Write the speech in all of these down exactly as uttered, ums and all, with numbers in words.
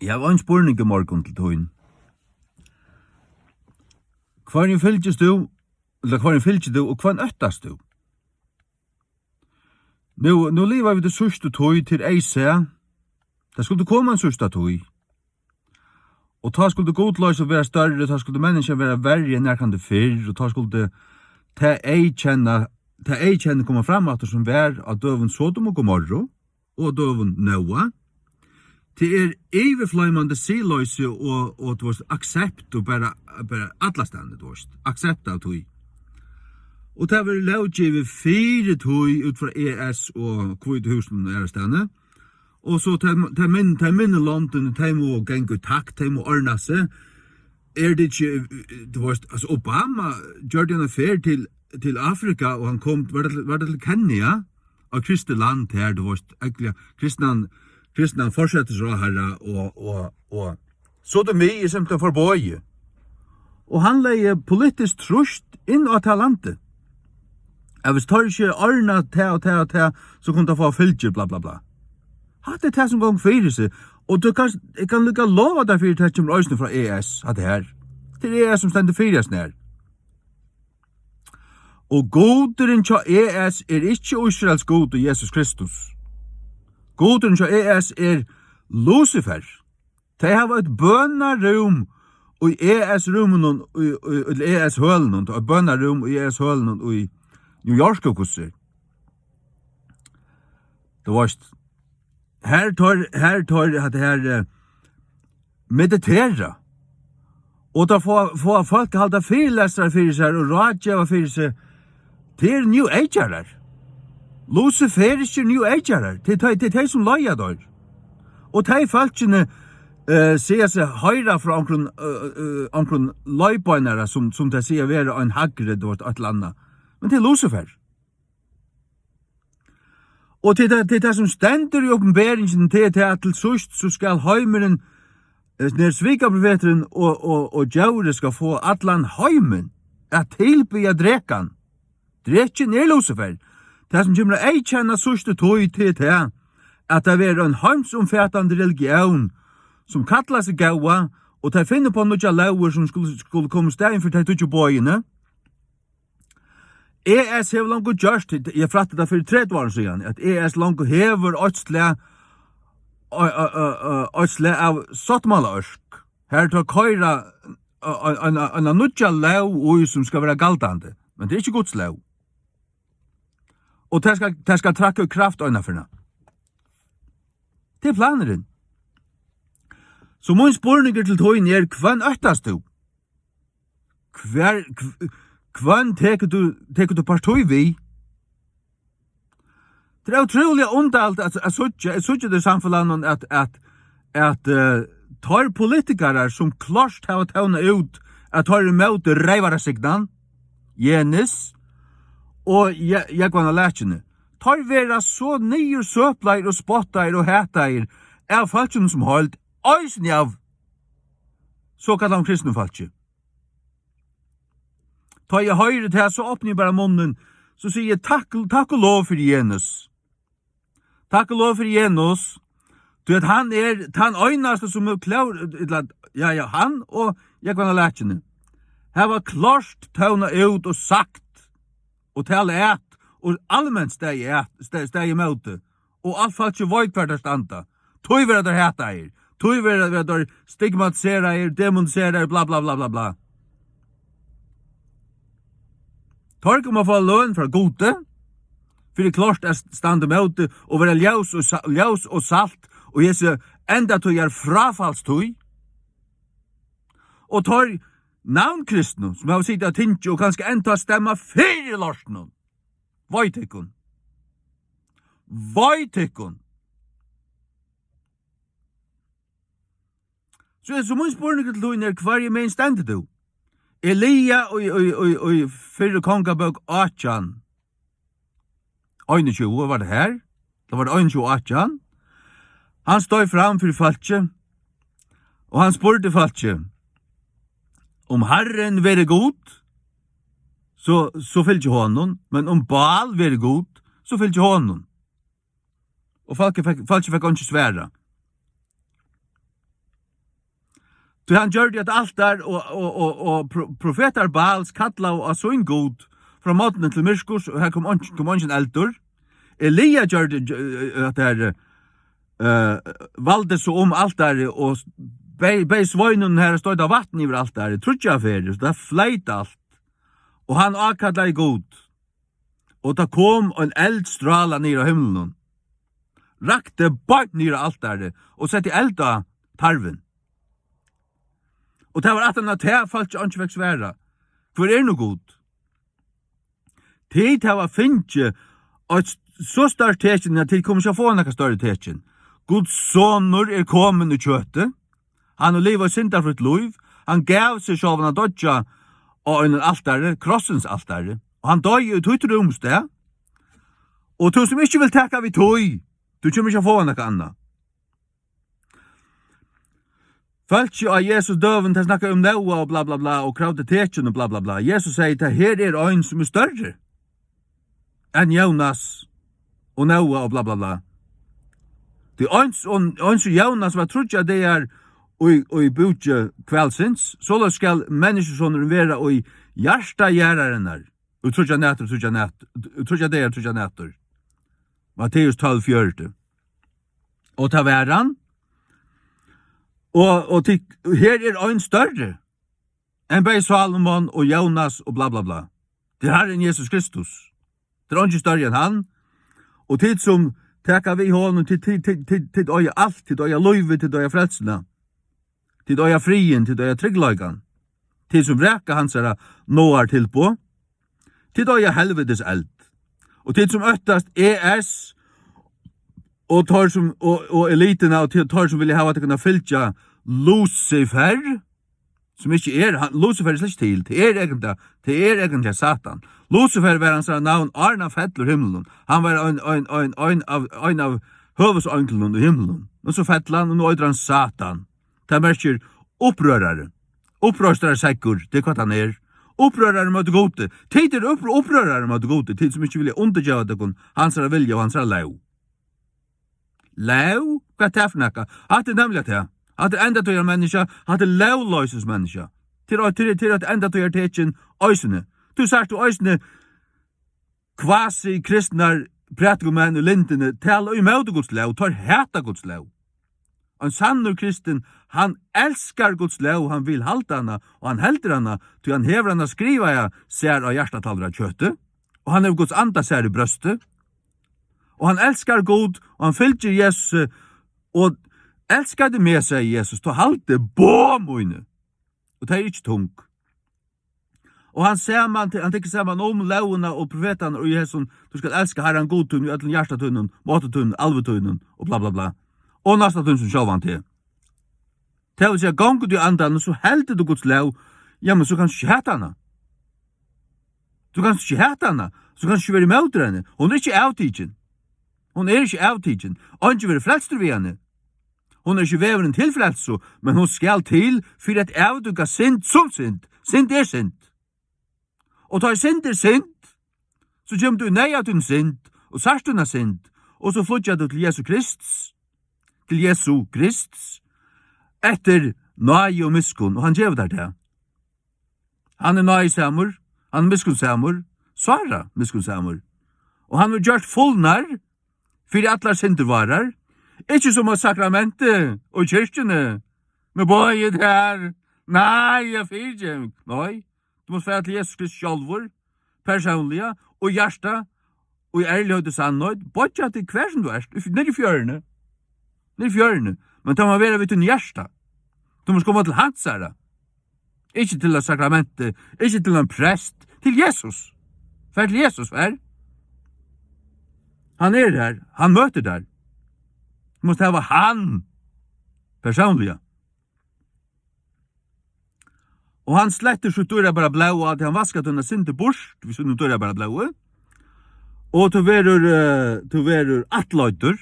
Eg havi ein spurning í morgun til tín. Hvørjum fylgist tú, ella hvørjum fylgir tú, og hvønn óttast tú? Nú, nú liva vit í síðstu tíð til Eysæ. Tað skuldi koma ein síðsta tíð. Og tá skuldi gudloysi vera størri, tá skuldi menniskjan vera verri enn nakrantíð fyrr, og tá skuldi tað eyðkenna, tað eyðkenni koma fram aftur, sum var á døgum Sodom og Gomorru og á døgum Noa. Tað er yvirfloymandi siðloysi og, og, tú veist, aksept og bara, bara allastaðni, tú veist, aksept av tí. Og tað verður lóggivið fyri tí út frá E S og Hvítu húsunum og aðrastaðni. Og so tey, tey minn-, tey minni londini, tey mugu ganga í takt, tey mugu ordna seg. Er tað ikki, eh, tú veist, altso, Obama gjørdi eina ferð til, til Afrika, og hann kom, var tað til, var tað til Kenya? Á kristið land her, tú veist, ógvuliga kristnan, kristnan forsætisráðharra og, og, og sodomi er simpelthen forboðið. Og hann legði politiskt trýst inn á tað landið. At viss teir ikki ordna tað og tað og tað, so kunnu teir fáa fylgir, bla, bla, bla. Hatta er tað, sum gongur fyri seg. Og tú kanst, eg kann líka lova tær fyri, tað kemur eisini frá E S, hatta her. Tað er E S, sum stendur fyri hesum her. Og gudurin hjá E S er ikki Ísraels Gudur Jesus Kristus. Gudurin hjá E S er Lucifer. Tey hava eitt bønarúm í E S-rúminum, í, í, í E S-hølunum, eitt bønarúm í E S-hølunum í New York, og hvussu er. Tú veist, her teir, her teir, hatta her, eh, meditera. Og tá fáa, fáa fólk at halda fyrilestrar fyri sær og ráðgeva fyri seg. Tað eru New Agerar. Luciferiskir New Agerar. Tað er tey, tað er tey, sum leiða teir. Og tey fólkini, eh, siga seg hoyra frá onkrum, eh, eh, onkrum leiðbeinara, sum, sum tey siga vera ein hægri, tú veist, eitt ella annað. Men tað er Lucifer. Og til tað, til tað sum stendur í Opinberingini, til tað, at til síðst so skal heimurin, eh, nær svikaprofeturin og, og, og djórið skal fáa allan heimin at tilbiðja drekan. Drekin er Lucifer. Tað sum kemur at eyðkenna síðstu tíð, til tað, at tað verður ein heimsumfatandi religión, sum kallar seg góða, og tey finna upp á nýggjar lógir, sum skulu, skulu koma í staðin fyri tey tíggju boðini. E S hevur longu gjørt, eg frætti tað fyri tretivu árum síðan, at E S longu hevur eitt slag, eitt slag av sáttmálaørk. Har teir koyra eina, eina, eina nýggja lóg í, sum skal vera galdandi. Men tað er ikki Guds lóg. Og tað skal, tað skal trækka í kraft einaferð. Tað er planurin. So mín spurningur til tín er, hvønn óttast tú? Hvør, hv-, hvønn tekur tú, tekur tú partí við? Tað er ótrúliga undarligt at, at síggja, at síggja í samfelagnum, at, at, at, eh, teir politikarar, sum klárt hava tónað út, at teir eru ímóti reyvarasignan, Jenis og Ja-, Jógvan á Lakjuni, teir verða so niðursøplaðir og spottaðir og hataðir av fólkinum sum heild, eisini av sokallaðum kristnum fólki. Tá eg hoyri tað, so opni eg bara munnin, so sigi eg, "Takk, takk og lov fyri Jenis. Takk og lov fyri Jenis." Tí at hann er tann einasti, sum er klár, ella, ja, ja, hann og Jógvan á Lakjuni hava klárt tónað út og sagt og talað at og alment staðið at, sta-, staðið ímóti. Og alt fólkið veit, hvar teir standa. Tí verða teir hataðir. Tí verða, verða teir stigmatiseraðir, demoniseraðir, bla, bla, bla, bla, bla. Teir koma at fáa løn frá Gudi fyri klárt at standa ímóti og vera ljós og sa-, ljós og salt og hesi endatíðar fráfallstíð. Og teir navnkristnu, sum hava sitið á tingi og kanska enntá stemma fyri lortinum. Vei tykkum. Vei tykkum. So, so mín spurningur til tín er, hvørji megin stendur tú? Elia í, í, í, í fyrru Kongabók átjan. Einogtjúgu, var tað her? Tað var einogtjúgu átjan. Hann stóð fram fyri fólkið, og hann spurdi fólkið, um Harrin verður Gud, so, so fylgi honum, men um Baal verður Gud, so fylgi honum. Og fólkið fekk, fólkið fekk einki svarað. Tí hann gjørdi eitt altar, og, og, og, og pro-, profetar Baals kallaðu á sín gud frá morgni til myrkurs, og har kom eingin, kom eingin eldur. Elia gjørdi, eh, at har, eh, valdi so um altarið og beyð, beyð sveinunum har at stoyta vatn yvir altarið, tríggjar ferðir, so tað fleyt alt. Og hann ákallaði Gud. Og tað kom ein eldstrála niður av himlinum, rakti beint niður á altarið og setti eld á tarvin. Og tað var aftan á tað, fólkið einki fekk svarað: Hvør er nú Gud? Tit hava fingið eitt so stórt tekin, at tit koma ikki at fáa nakað størri tekin. Guds sonur er komin í kjøti. Hann hevur livað eitt syndafrítt lív. Hann gav seg sjálvan at doyggja á einum altari, krossins altari. Og hann doyði í títt rúmstað. Og tú sum ikki vil taka við tí, tú kemur ikki at fáa nakað annað. Fólkið á Jesu døgum, tey snakka um Nóa og bla, bla, bla, og kravdi tekin og bla, bla, bla. Jesus segði: Tað her er ein, sum er størri enn Jónas og Nóa og bla, bla, bla. Tí eins og, eins og Jónas var tríggjar dagar í, í búki hvalsins, soleiðis skal Menniskjusonurin vera í hjarta jarðarinnar í tríggjar nætur, tríggjar nætur, í tríggjar dagar, tríggjar nætur. Matteus tólv fjøruti. Og tað var hann. Og, og til, her er ein størri enn bæði Salomon og Jónas og bla, bla, bla. Tað er Harrin Jesus Kristus. Tað er eingin størri enn hann. Og tit sum taka við honum, tit, tit, tit, tit, tit eiga alt, tit eiga lívið, tit eiga frelsuna. Tit eiga friðin, tit eiga tryggleikan. Tit sum vraka hansara náðartilboð, tit eiga helvitis eld. Og tit sum óttast E S og teir sum, og, og elitina, og tit, teir sum vilja hava tykkum at fylgja Lucifer, sum ikki er, hann, Lucifer er slett ikki til, tað er eigentliga, tað er eigentliga Satan. Lucifer var hansara navn, áðrenn hann fell úr himlinum. Hann var ein, ein, ein, ein av, ein av høvuðseinglunum í himlinum. Men so fell hann, og nú eitur hann Satan. Tað merkir upprørari. Upprørstraseggur, tað er hvat hann er. Upprørari móti Gudi. Tit eru upprø-, upprørari móti Gudi, tit sum ikki vilja undirgeva tykkum hansara vilja og hansara lóg. Lóg? Hvat er tað fyri nakað? Hatta er nemliga tað. Hatta er endatíðar menniskja, hatta er lógloysismenniskja. Tað er, tað er, tað er eitt endatíðar tekin eisini. Tú sært tú eisini kvasi-kristnar prædikumenn í Lindini tala ímóti Guds lóg, teir hata Guds lóg. Ein sannur kristin, hann elskar Guds lóg, hann vil halda hana, og hann heldur hana, tí hann hevur hana skrivaða sær á hjartatalvur av kjøti, og hann hevur Guds anda sær í brjósti, og hann elskar Gud, og hann fylgir Jesusi, og elskar tú meg, segði Jesus, tá haldi boð míni, og tey eru ikki tung. Og hann saman, hann tekur saman um lógina og profetarnar í hesum: Tú skalt elska Harran Gud tín í øllum hjarta tínum, máti tínum, alvi tínum, og bla, bla, bla. Og næsta tín sum sjálvan teg. Tað vil siga, gongur tú í andanum, so heldur tú Guds lóg, ja, men so kanst tú ikki hata hana. Tú kanst ikki hata hana, so kanst tú ikki vera ímóti henni. Hon er ikki avtikin. Hon er ikki avtikin. Eingin verður frelstur við henni. Hon er ikki vegurin til frelsu, men hon skal til fyri at avdúka synd sum synd. Synd er synd. Og tá synd er synd, so kemur tú í neyð av tíni synd, og sært tína synd, og so flýggjar tú til Jesu Krists, til Jesu Krists, eftir náði og miskunn, og hann gevur tær tað. Hann er náðisamur, hann er miskunnsamur, sára miskunnsamur. Og hann hevur gjørt fulnar fyri allar syndir várar, ikki sum á sakramenti og kirkjuni, men boði tær, nei, eg fyrigeving. Nei, tú mást fara til Jesus Kristus sjálvur, persónliga, og hjarta, og í ærligheit og sannheit, boyggja teg hvar sum tú ert, í, niðri í fjøruni, niðri í fjøruni, men tað má vera við tínum hjarta. Tú mást koma til hansara. Ikki til eitt sakramenti, ikki til ein prest, til Jesus. Far til Jesus, far. Hann er har, hann møtir tær. Tú mást hava hann persónliga. Og hann slettir sítt dýrabara blóð, og at hann vaskar tínar syndir burt við sínum dýrabara blóði. Og tú verður, eh, tú verður ættleiddur.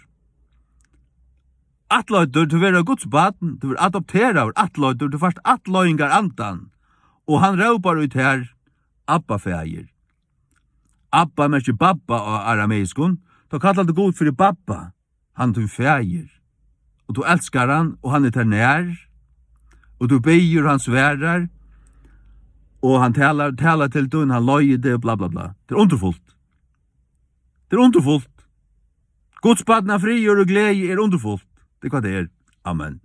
Ættleiddur, tú verður Guds barn, tú verður adopteraður, ættleiddur, tú fært ættleiðingarandan. Og hann rópar í tær: Abba, Faðir. Abba merkir babba á arameiskum. Tá kallar tú Gud fyri babba. Hann er tín faðir. Og tú elskar hann, og hann er tær nær. Og tú biður, hann svarar, og hann talar, talar til tín, hann leiðir teg, bla, bla, bla. Tað er undurfult. Tað er undurfult. Guds barna friður og gleði er undurfult. Tað er hvat tað er. Amen.